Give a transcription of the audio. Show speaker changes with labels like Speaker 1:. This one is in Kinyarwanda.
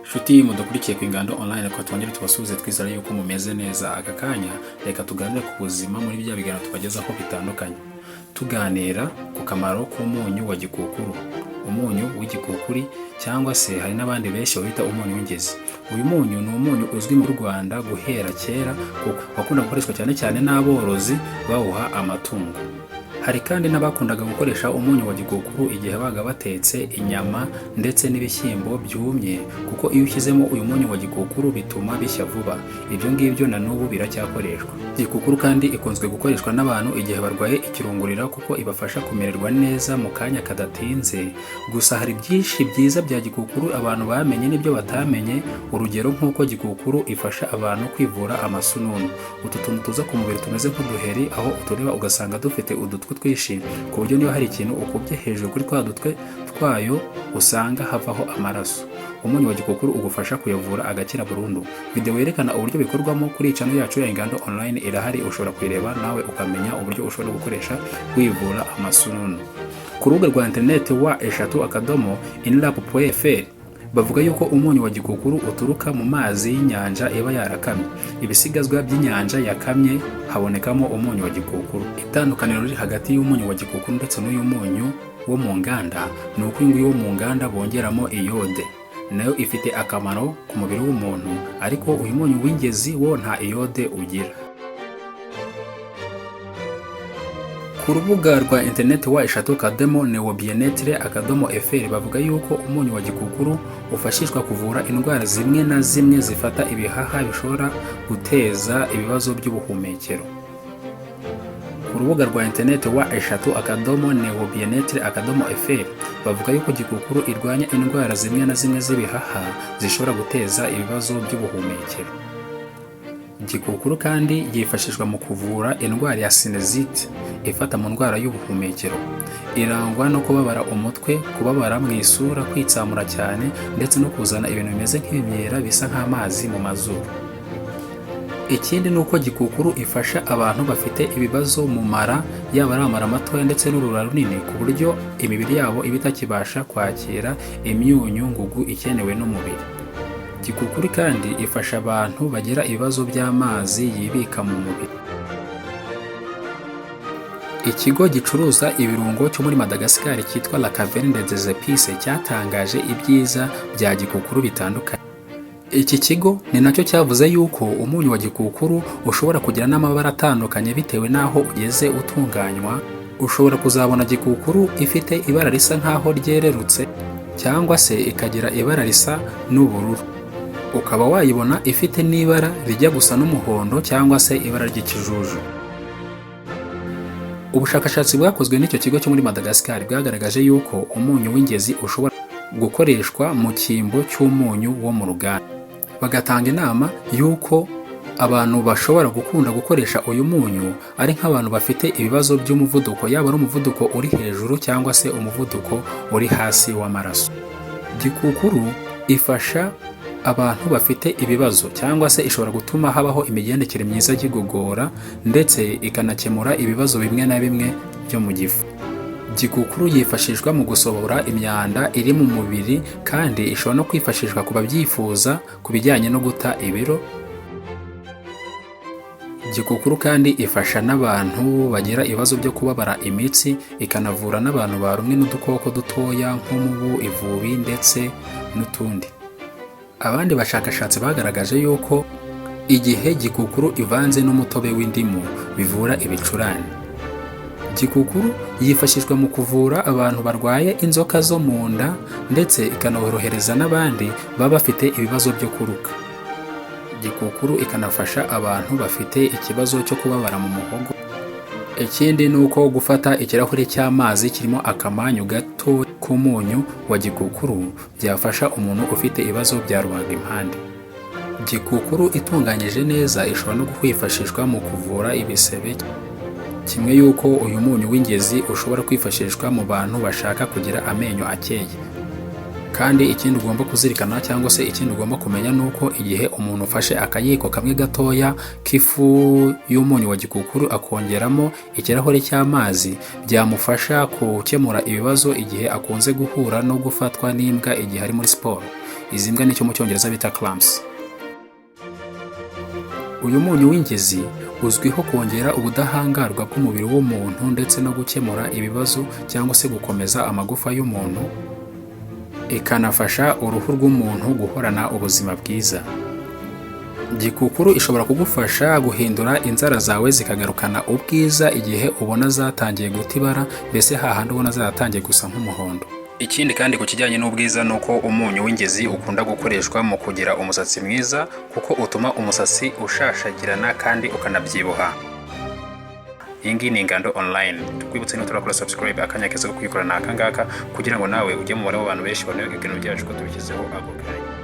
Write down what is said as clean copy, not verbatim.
Speaker 1: Nshuti mudukurikiye ku Ingando Online, reka twongere tubasuhuze, twizera yuko mumeze neza. Aka kanya reka tuganire ku buzima muri bya biganiro tubagezaho bitandukanye, tuganira ku kamaro k'umunyu wa gikukuru, umunyu w'igikukuri, cyangwa se hari n'abandi benshi bawita umunyu w'ingezi. Uyu munyu ni umunyu uzwi mu Rwanda guhera kera, kuko wakunda gukoreshwa cyane cyane n'aborozi bawuha amatungo. Hari kandi n'abakundaga gukoresha umunyu wa gikukuru igihe babaga batetse inyama ndetse n'ibishyimbo byumye, kuko iyo ushyizemo uyu munyu wa gikukuru bituma bishya vuba. Ibyo ngibyo na n'ubu biracyakoreshwa. Gikukuru kandi ikunzwe gukoreshwa n'abantu igihe barwaye ikirungurira, kuko ibafasha kumererwa neza mu kanya kadatinze. Gusa hari byinshi byiza bya gikukuru abantu bamenye n'ibyo batamenye. Urugero, nk'uko gikukuru ifasha abantu kwivura amasununu, utu tuntu tuza ku mubiri tumeze nk'uduheri, aho utureba ugasanga dufite udutwe twinshi, ku buryo niba hari ikintu ukubye hejuru kuri twa dutwe twayo usanga havaho amaraso. Umunyu wa gikukuru ugufasha kuyavura agakira burundu. Video yerekana uburyo bikorwamo kuri channel yacu ya Ingando Online irahari, ushobora kuyireba nawe ukamenya uburyo ushobora gukoresha wivura amasununu. Ku rubuga rwa interineti www.inrap.fr bavuga yuko umunyu wa gikukuru uturuka mu mazi y'inyanja iba yarakamye. Ibisigazwa by'inyanja yakamye habonekamo umunyu wa gikukuru. Itandukaniro riri hagati y'umunyu wa gikukuru ndetse n'uyu munyu wo mu nganda ni uko uyu nguyu wo mu nganda bongeramo iyode, nayo ifite akamaro ku mubiri w'umuntu, ariko uyu munyu w'ingezi wo nta iyode ugira. Ku rubuga rwa interineti www.neobienetre.fr bavuga yuko umunyu wa gikukuru ufashishwa kuvura indwara zimwe na zimwe zifata ibihaha, bishobora guteza ibibazo by'ubuhumekero. Ku rubuga rwa interineti www.neobienetre.fr bavuga yuko gikukuru irwanya indwara zimwe na zimwe z'ibihaha zishobora guteza ibibazo by'ubuhumekero. Gikukuru kandi yifashishwa mu kuvura indwara ya sinusite ifata mu ndwara y'ubuhumekero, irangwa no kubabara umutwe, kubabara mu isura, kwitsamura cyane ndetse no kuzana ibintu bimeze nk'ibimyira bisa nk'amazi mu mazuru. Ikindi ni uko gikukuru ifasha abantu bafite ibibazo mu mara, yaba ari amara matoya ndetse n'urura runini, ku buryo imibiri yabo iba itakibasha kwakira imyunyu ngugu ikenewe n'umubiri. Gikukuru kandi ifasha abantu bagira ibibazo by'amazi yibika mu mubiri. Ikigo gicuruza ibirungo cyo muri Madagascar cyitwa La Caverne des Epices cyatangaje ibyiza bya gikukuru bitandukanye. Iki kigo ni nacyo cyavuze yuko umunyu wa gikukuru ushobora kugira n'amabara atandukanye bitewe n'aho ugeze utunganywa. Ushobora kuzabona gikukuru ifite ibara risa nk'aho ryererutse, cyangwa se ikagira ibara risa n'ubururu, ukaba wayibona ifite n'ibara rijya gusa n'umuhondo cyangwa se ibara ry'ikijuju. Ubushakashatsi bwakozwe n'icyo kigo cyo muri Madagascar bwagaragaje yuko umunyu w'ingezi ushobora gukoreshwa mu cyimbo cy'umunyu wo mu ruganda, bagatanga inama y'uko abantu bashobora gukunda gukoresha uyu munyu ari nk'abantu bafite ibibazo by'umuvuduko, yaba ari umuvuduko uri hejuru cyangwa se umuvuduko uri hasi w'amaraso. Gikukuru ifasha abantu bafite ibibazo, cyangwa se ishobora gutuma habaho imigendekere myiza y'igogora, ndetse ikanakemura ibibazo bimwe na bimwe byo mu gifu. Gikukuru yifashishwa mu gusohora imyanda iri mu mubiri, kandi ishobora no kwifashishwa ku babyifuza ku bijyanye no guta ibiro. Gikukuru kandi ifasha n'abantu bagira ibibazo byo kubabara imitsi, ikanavura n'abantu barumwe n'udukoko dutoya nk'umubu, ivubi ndetse n'utundi. Abandi bashakashatsi bagaragaje yuko igihe gikukuru ivanze n'umutobe w'indimu bivura ibicurane. Gikukuru yifashishwa mu kuvura abantu barwaye inzoka zo mu nda, ndetse ikanorohereza n'abandi baba bafite ibibazo byo kuruka. Gikukuru ikanafasha abantu bafite ikibazo cyo kubabara mu muhogo. Ikindi ni uko gufata ikirahure cy'amazi kirimo akamanyu gato k'umunyu wa gikukuru byafasha umuntu ufite ibibazo bya rubagimpande. Gikukuru itunganyije neza ishobora no kwifashishwa mu kuvura ibisebe, kimwe y'uko uyu munyu w'ingezi ushobora kwifashishwa mu bantu bashaka kugira amenyo akeye. Kandi ikindi ugomba kuzirikana, cyangwa se ikindi ugomba kumenya, ni uko igihe umuntu ufashe akayiko kamwe gatoya k'ifu y'umunyu wa gikukuru akongeramo ikirahure cy'amazi, byamufasha gukemura ibibazo igihe akunze guhura no gufatwa n'imbwa igihe ari muri siporo. Izi mbwa nicyo mu Cyongereza bita cramps. Uyu munyu w'ingezi uzwiho kongera ubudahangarwa bw'umubiri w'umuntu ndetse no gukemura ibibazo cyangwa se gukomeza amagufa y'umuntu, ikanafasha uruhu rw'umuntu guhorana ubuzima bwiza. Gikukuru ishobora kugufasha guhindura inzara zawe zikagarukana ubwiza igihe ubona zatangiye guta ibara, mbese hahandi ubona zaratangiye gusa nk'umuhondo. Ikindi kandi ku kijyanye n'ubwiza ni uko umunyu w'ingezi ukunda gukoreshwa mu kugira umusatsi mwiza, kuko utuma umusatsi ushashagirana kandi ukanabyibuha. Iyi ngiyi ni Ingando Online. Tukwibutse, niba turakora subscribe, akanya keza ko kuyikora ni aka ngaka, kugira ngo nawe ujye mu mubare w'abantu benshi babona ibintu byacu ko tubishyizeho ako kanya.